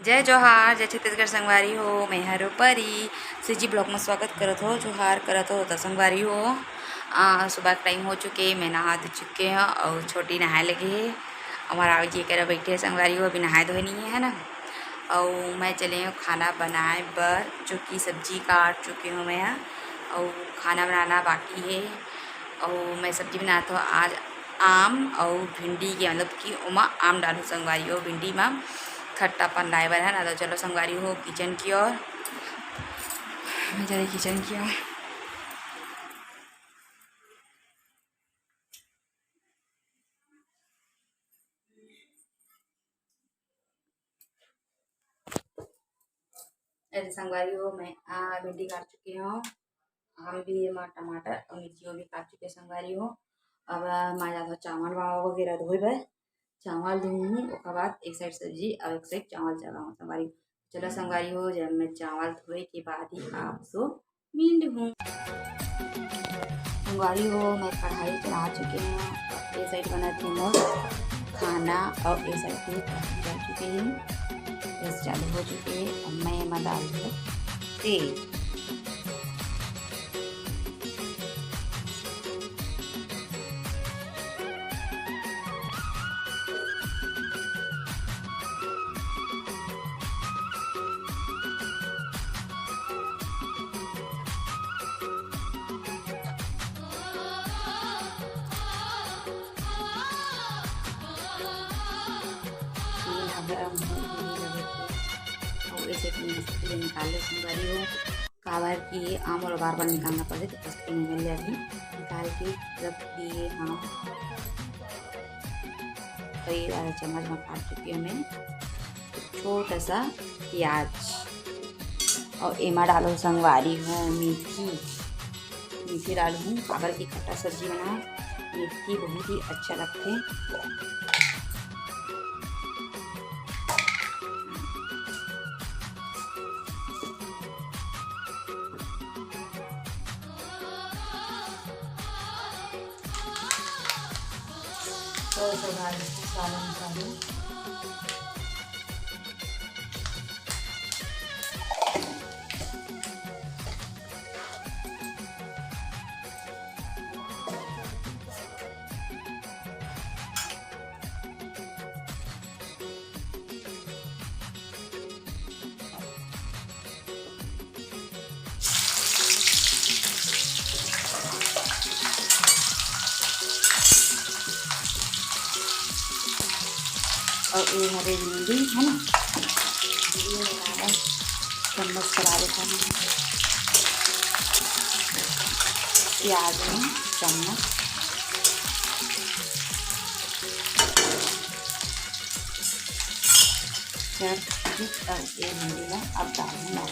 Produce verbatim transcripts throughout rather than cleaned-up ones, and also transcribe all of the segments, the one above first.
जय जोहार, जय छत्तीसगढ़ संगवारी हो, मैं हरो परी। CG vlog में स्वागत करत हो, जोहार करत हो। त संगवारी हो, आ, सुबह का time हो चुके, मैं नहा धो चुके हूँ और छोटी नहाए लगे हे। हमारा आऊ जी करा बैठे हे संगवारी हो, अभी नहाए धोए नहीं है, है ना। और मैं चले हूँ खाना बनाए बर, जो कि सब्जी काट चुके हूँ मैं यहाँ, और खाना बनाना बाकी है। और मैं सब्जी बनात हूँ आज आम और भिंडी के, मतलब कि ओमा आम डालू संगवारी हो, भिंडी में खट्टापन लाए बर, है ना। तो चलो संगवारी हो kitchen की ओर, मैं चले kitchen की ओर। अरे संगवारी हो, मैं आ, भिंडी काट चुकी हूँ, आम भी, एमा टमाटर और मिर्ची भी काट चुके संगवारी हो। अब आ, मैं जात हूँ चावल वावल वगैरह धोए बर, चावल धोऊँ, ओकर बाद एक side सब्जी और एक side चावल चढ़ाऊँ संगवारी। चलो संगवारी हो, जब मैं चावल धोए के बाद ही आप सो मिलहूँ। संगवारी हो, मैं कढ़ाई चढ़ा चुके हूँ, ये side बनत हे मोर खाना और ये side भी चढ़ चुके हैं, गैस चालू हो चुके हैं। अब मैं एमा डाल दूँ तेल। तेल ह गरम हो गे हे, लगत हे। अउ ऐसे मस्त ले निकाल ले संगवारी हो, काबर कि आम ल बार बार निकालना पड़थे, तो बस तेल निकल जाही। निकाल के रख दिए हम, कई बार चम्मच में काट चुकी हूँ मैं। छोटा सा प्याज और एमा डालो संगवारी हो मेथी। मेथी डालहूँ, काबर की खट्टा सब्जी बनाए, मेथी बहुत ही अच्छा लगथे। थोड़ा सा डाल देते स्वाद अनुसार में। और ये हरे भिंडी है ना, भिंडी में हमारा चम्मच चला देता हूँ, प्याज में चम्मच। चल, अब ये भिंडी ला अब डालूंगा।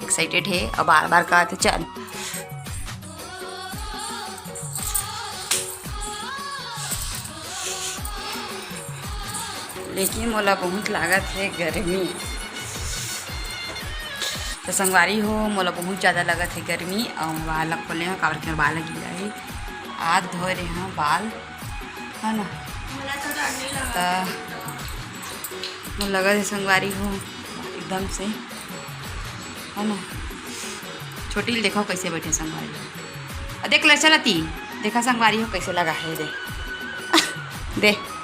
एक्साइटेड हे अउ बार बार कहत हे, "चल।" लेकिन मोला बहुत लागत हे गर्मी। तो संगवारी हो, मोला बहुत ज़्यादा लगत हे गर्मी, अउ मैं बाल ला खोले हव, काबर के मोर बाल ला गीला हे। आज धोए रहे हव बाल, है ना? त मोला लगत हे संगवारी हो, एकदम से, है ना? छोटी ल देखो कैसे बैठे संगवारी हो। अ, देख ले, चल अति, देखा संगवारी हो कैसे लगा हे, दे। दे।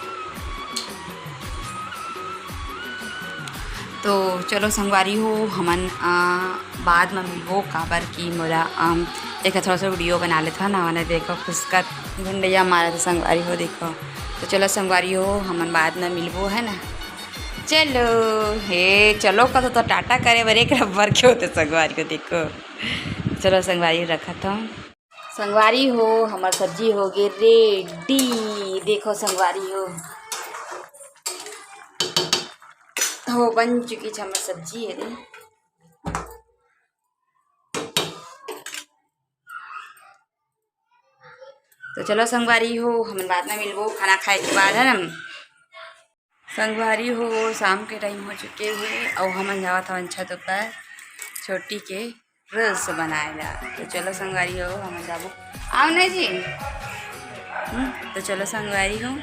तो चलो संगवारी हो, हमन, अ, बाद में मिलबो, काबर कि मोला, अम, देखा थोड़ा सा वीडियो बना लेथव ना, ओने देखो फुसकत गुंडैया मारत हे संगवारी हो, देखो। तो चलो संगवारी हो, हमन बाद में मिलबो, है ना? चलो, हे, चलो का तो, तो टाटा करे बर एक रबर के होते संगवारी हो, देखो। चलो संगवारी हो, रखत हव। संगवारी हो, हमर सब्जी हो गे रेडी। देखो संगवारी हो, हो बन चुकी हे हमर सब्जी, ये दे। तो चलो संगवारी हो, हमन बाद में मिलबो खाना खाए के बाद, है ना? संगवारी हो, शाम के टाइम हो चुके हे अउ हमन जावत हवन छत ऊपर छोटी के रील्स बनाए ला। तो चलो संगवारी हो, हमन जाबो। आओ ना जी। हम्म, तो चलो संगवारी हो।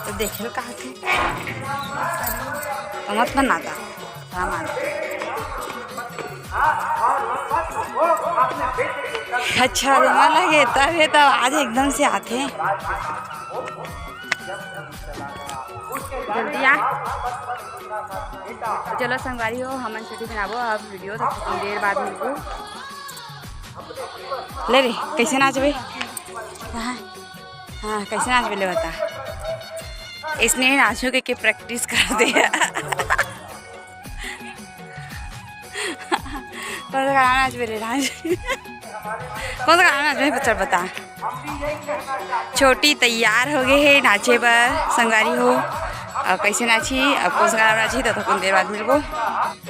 तो देखे ल कहा थे? मत बनाता। हाँ, मान। अच्छा, रे, मन लगे, तब हे, तब आज एकदम से आथे। जल्दी आ। चलो संगवारी हो, हमन छुट्टी बनाबो अब वीडियो, तो थोड़ी देर बाद मिलबो। ले रे, कैसे नाचबे? हाँ, हाँ, कैसे नाचबे ले बता। इसने नाचो के, के प्रैक्टिस कर दे। कौन सा गाना नाचबे ले, नाच। कौन सा गाना नाचबे, चल बता। छोटी तैयार हो गे हे नाचे बर, संगवारी हो। अब कैसे नाची, अब कौन सा गाना नाची, तो थोड़ी देर बाद मिलबो।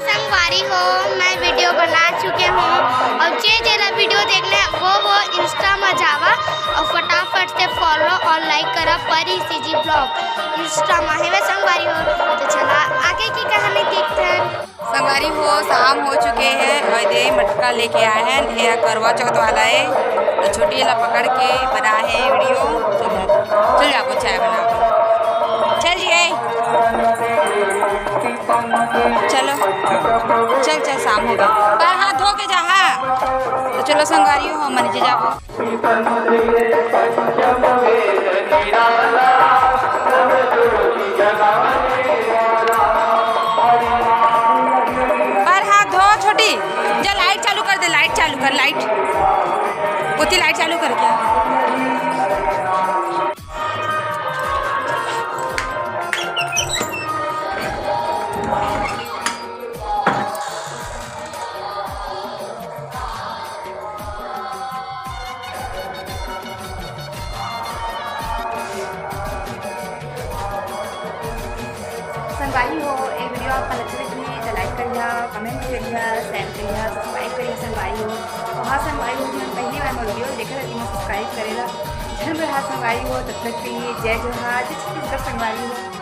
संगवारी हो, मैं वीडियो बना चुके हूँ, अउ जे जेला वीडियो देखना हे, वो, वो Insta में जावा अउ फटाफट से follow अउ like करा परी CG vlog Insta में हे। मैं संगवारी हो, तो चला आगे की कहानी देखते हैं। संगवारी हो, शाम हो चुके हे अउ ये दे मटका लेके आए हे, ये करवा चौथ वाला हे, तो छोटी ला पकड़ के बना हे वीडियो। चल जा, चल जाबो चाय बना। चल जी, ए। चलो, चल, चल, शाम हो गे, पैर हाथ धो के जा, हाँ। तो चलो संगवारी हो, हमन नीचे जाबो। पैर हाथ धो छोटी, जा लाइट चालू कर दे, लाइट चालू कर, लाइट, ओती लाइट चालू कर क्या? संगवारी हो, ये वीडियो आप मन अच्छा लगे तो like करिहा, comment करिहा, share करिहा, subscribe करिहा संगवारी हो। अउ हाँ संगवारी हो, जेमन पहली बार मोर वीडियो देखत हव, तेमन subscribe करे ला झन भुलहा संगवारी हो। तब तक के लिए जय जोहार, जय छत्तीसगढ़ संगवारी हो।